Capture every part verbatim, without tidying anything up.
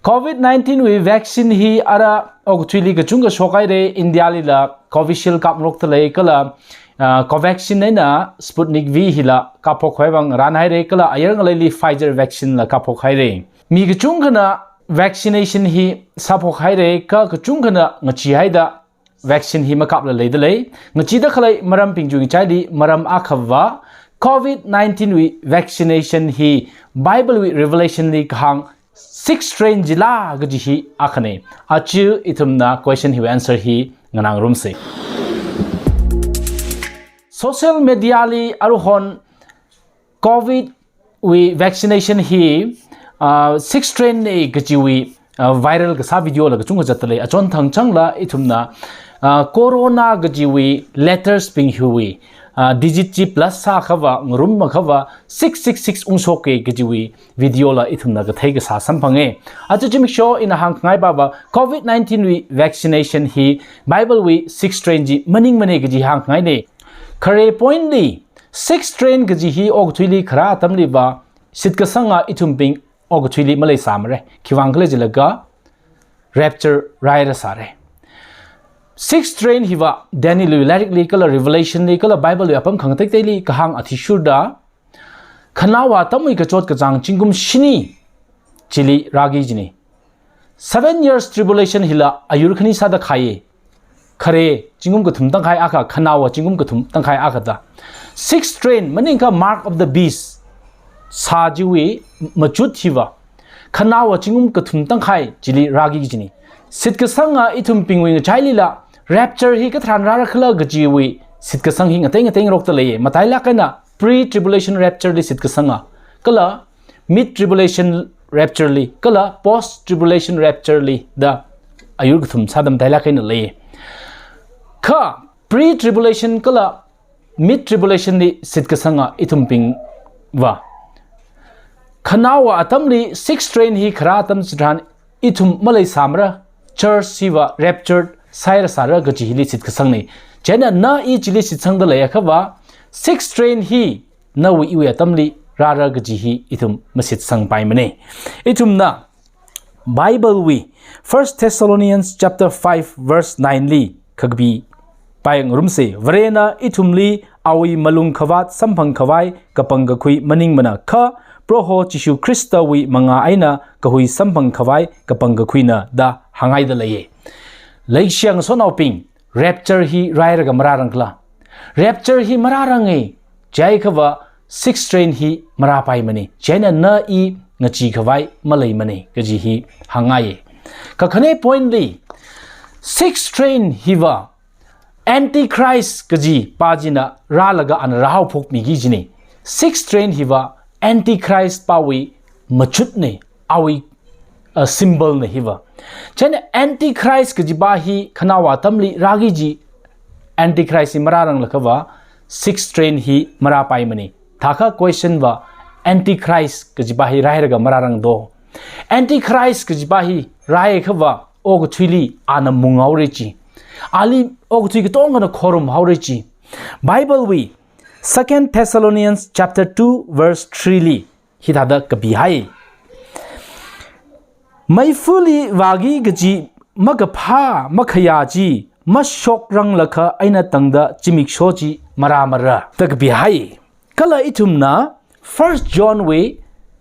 Covid nineteen wui vaccine hi ara okathuili kachungkha shokhaira, India lila Covishield kapngarokta lei kala, ah, Covaxin eina Sputnik V hila kaphokkhavai vang ranhaira kala ayar ngaleili Pfizer vaccine la kaphokhaira. Mi kachungkhana vaccination hi sāphokhaira kha kachungkhana ngacheehaida vaccine hi makapla leida lei. Ngacheeda khalei marambing chi ngachaili maram akhava Covid nineteen wui vaccination hi Bible wui Revelation li kahāng six strain chila kaji hi akhana. Aja ithumna question hiwui answer hi nganāngarumsa. Social media li aruihon Covid wui vaccination hi, ah, six strain na kajiwui, ah, viral kasā video la kachungkha zatda lei. Achon thangchangla ithumna, ah, corona kajiwui letters bing hiwui, ah, digit chi plus sākhava, ngarummakhava, six six six ungshoka kajiwui video la ithumna kathei kasā samphanga. Aja zimiksho ina hāngkhangai pava, Covid nineteen wui vaccination hi Bible wui six strain chi maningmana kaji hāngkhangaina. Khare point li, six strain kaji hi okathuili kharā atamliva shitkasanga ithumbing okathuili maleisāmara. Khiwuivang khala jilaga rapture rairasāra. Six strain hiva Daniel wui lairikli kala Revelation li kala Bible wui apam khangateiteili kahāng athishurda khanaowa atamwui kachot kachāng zingkum shini chili rāki kajina. Seven years tribulation hila ayur khani sāda khaiya. Khare zingkum kathum tangkhai akha, khanaowa zingkum kathum tangkhai akha da. Six strain maningakha mark of the beast sā chiwui machut hiva khanaowa zingkum kathum tangkhai chili rāki kajina. Shitkasanga ithumbingwui ngachailila rapture hi katharan rāra khala kajiwui shitkasang hi ngatei ngateingarokta leiya. Matailāk eina pre-tribulation rapture li shitkasanga, kala mid-tribulation rapture li, kala post-tribulation rapture li da ayur kathum sāda matailāk eina lei. Kha pre-tribulation kala mid-tribulation li shitkasanga ithumbingva khanaowa atamli six strain hi kharā atam chitharan ithum maleisāmara, church hiva rapture sāhairasāra kaji hili shitkasangna. Chieina na i chili shitsangda leiakhava, six strain hi nawui iwui atamli rāra kaji hi ithum mashitsangpaimana. Ithumna Bible wui First Thessalonians chapter five verse nine li kakapi pai ngarumsa. Varena ithumli awui malungkhavāt samphangkhavai kapangkakhui maningmana kha Proho Jishu Khristawui mangā eina kahui samphangkhavai kapangkakhuina da hānghaida leiya. Leishiya ngasotnaobing, rapture hi rāhairaga marārang khala? Rapture hi marāranga, chiakhava six strain hi marāpaimana. Chieina na i ngacheekhavai maleimana kaji hi hāngngaiya. Kakhane point li, six strain hiva Antichrist kajipa china rālaga ana rāhaophokmiki kajina. Six strain hiva Antichrist pawui machutna, awui, uh, symbol na hiva. Chieina Antichrist kajipa hi khanaowa atamli rāki kaji, Antichrist hi marāranglākhava six strain hi marāpaimana. Thākha question va, Antichrist kajipa hi rāhairaga marārang do? Antichrist kajipa hi rāhaiakhava okathuili ana munghaora ji. Ali okathui katongana khorumhaora ji. Bible wui Second Thessalonians chapter two verse three li hithāda kapihai. Meifali vāki kaji makaphā makhayā chi mashokranglākha eina tangda zimiksho chi marāmara da kapihai. Kala ithumna First John wui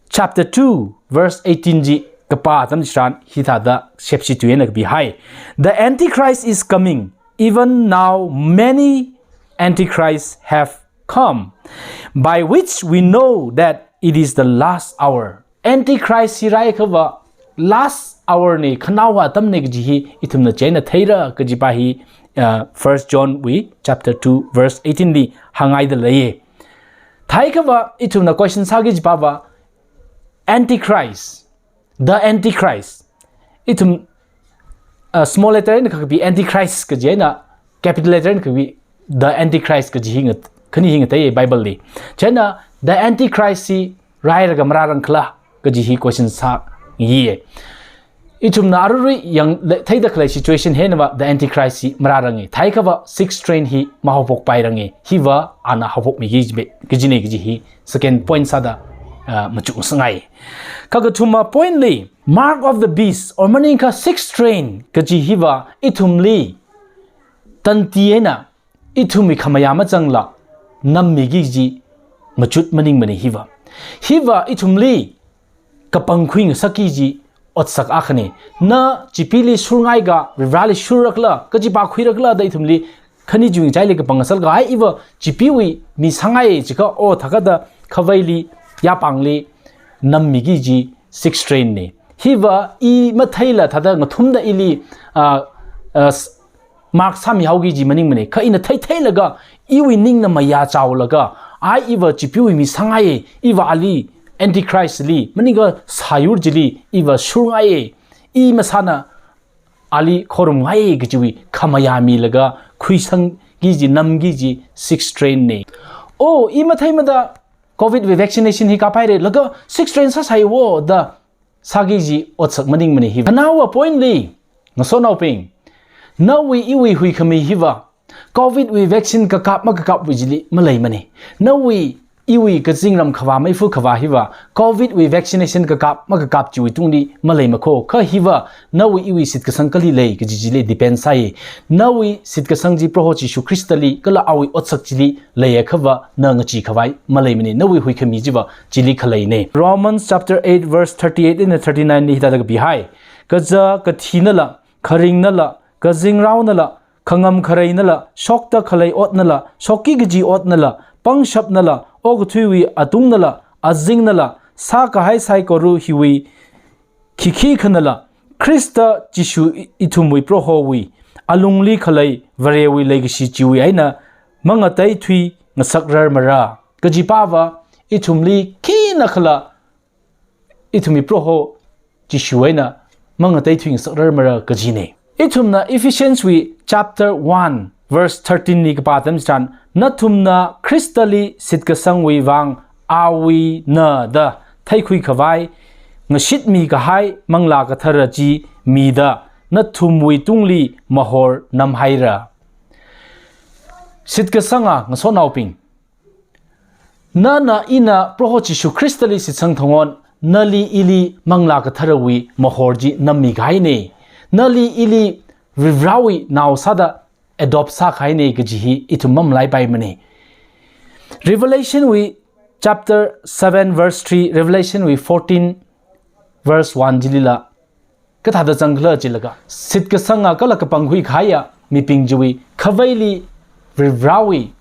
chapter two verse eighteen chi kapā atam chitharan hithāda shepshi tuina kapihai. The Antichrist is coming. Even now many antichrists have come, by which we know that it is the last hour. Antichrist hi rāhaiakhava last hour na, khanaowa atamna kaji hi ithumna chieina theira kajipa hi, uh, First John wui chapter two verse eighteen li hānghaida leiya. Thāhaiakhava ithumna question sāki kajipava, Antichrist, the Antichrist. Ithum, uh, small letter eina kakapi Antichrist kaji eina capital letter eina kakapi the Antichrist kaji hi ngat-, khani hi ngateiya Bible li. Chieina the Antichrist hi rāhairaga marārang khala kaji hi question sāngai. Ithumna aruirui yang le-, theida khalei situation hinava the Antichrist hi marāranga. Thāhaiakhava six strain hi mahaophokpairanga. Hiva ana haophokmiki kaji be, kajina kaji hi second point sāda ah, machuk sangai. Kakathuma point li, mark of the beast, or maningkha sixth strain kaji hiva ithumli tanti eina, ithumwui khamayā machangla nammiki kaji machut maningmane hiva. Hiva ithumli kapangkhui ngasakki kaji otsak akhane. Na chipili shurngai ka, Varivarāli shurrakhala, kajipa khuirakhala da ithumli khani chiwui ngachaili kapang ngasakka, ai iva chipiwui mi sāngai jiakha, o thākha da khavaili, yapāngli nammiki kaji sixth strain ne. Hiva i matheila thāda ngathumda ili, ah, ah, s-, mark sāmihaoki kaji maningmane. Kha ina theitheilaga, iwui ningna mayāchaolaga, ai iva chipiwui mi sāngai, iva ali, Antichrist li, maningkha sāyur chili iva shurngaiye, i masāna ali khorumngaiye kajiwui khamayā milaga khuisangki kaji, namki kaji sixth strain ne. O, i matheimada covid wui vaccination hi kaphaire, laga sixth strain sāsai wo da sāki kaji otsak maningmane hiva. Khanaowa point li, ngasotnaobing, nawui iwui huikhami hiva covid wui vaccine kakap makakapwui chili maleimane. Nawui iwui kazingram khavā meifa khavā hiva covid wui vaccination kakap makakap chiwui tungli maleimako. Kha hiva nawui iwui shitkasang kali lei kaji chili depend sāi. Nawui shitkasang chi Proho Jishu Khristali kala awui otsak chili leiakhava na ngachee khavai maleimane. Nawui huikhami chiva chili khaleine. Romans chapter eight verse thirty-eight eina thirty-nine li hithāda kapihai. Kaja kathinala, kharingnala, kazingraonala, khangam khareinala, shokta khalei otnala, shokki kaji otnala, pangshapnala, okathuiwui atungnala, azingnala, sākahai saikora hiwui khikhikhanala, Khrista Jishu i-, ithumwui Prohowui alungli khalei Varewui leikashi chiwui eina mangateithui ngasakrarmara. Kajipava, ithumli khinakhala ithumwui Proho Jishu eina mangateithui ngasakrarmara kajine. Ithumna Ephesians wui chapter one verse thirteen li kapā atam chitharan, nathumna Khristali shitkasangwui vang awuina da theikhui khavai ngashitmi kahai Manglā Kathara chi mida nathumwui tungli mahor namhaira. Shitkasanga ngasotnaobing, nana ina Proho Jishu Khristali shitsang thangon, nali ili Manglā Katharawui mahor chi nammi kahaine. Nali ili Varivarāwui nao sāda adopt sākahaine kaji hi ithum mamalaipaimane. Revelation wui chapter seven verse three, Revelation wui fourteen verse one chilila kathāda zangkhala chilaga, shitkasanga kala kapangkhui kahaiya mibing chiwui khavaili Varivarāwui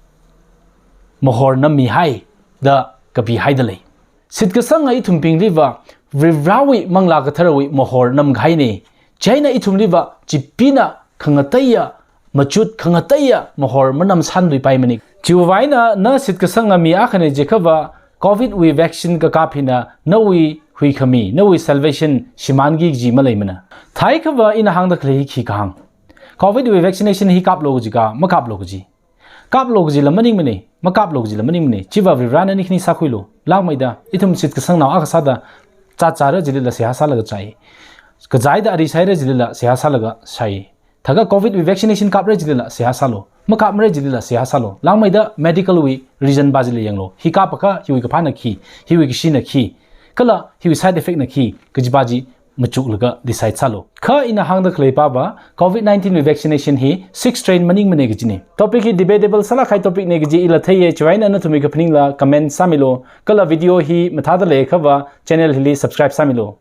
mahor nammihai da kapihaida lei. Shitkasanga ithumbingliva Varivarāwui Manglā Katharawui mahor namkahaine. Chieina ithumliva chipina khangateiya machut, khangateiya mahor manamsānluipaimane. Chiwuivang eina na shitkasanga mi akhane jiakhava, covid wui vaccine kakap hina nawui huikhami, nawui salvation shimānki kaji maleimana. Thāikhava ina hāngda khalei hi khi kahāng. Covid wui vaccination hi kaplo kaji ka, makaplo kaji. Kaplo kajila maningmane, makaplo kajila maningmane. Chiva Varivarāna ani khani sākhuilu. Langmeida, ithum shitkasangnao akha sāda, zat zāra chilila seihā sālaga zai. Kazaida ari saira chilila seihā sālaga sai. Thākha covid wui vaccination kapra chilila seihā sālu. Makapmara chilila seihā sālu. Langmeida medical wui reason pa chili yanglu. Hi kapakha hiwui kaphāna khi, hiwui kashina khi, kala hiwui side effect na khi, kajipa chi machuklaga decide sālu. Kha ina hāngda khalei pava, covid nineteen wui vaccination hi sixth strain maningmane kajine. Topic hi debatable sālāk kahai topic ne kaji ila theiye, chiwuivang eina nathumwui kaphaningla comment sāmilu. Kala video hi mathāda leiakhava channel hili subscribe sāmilu.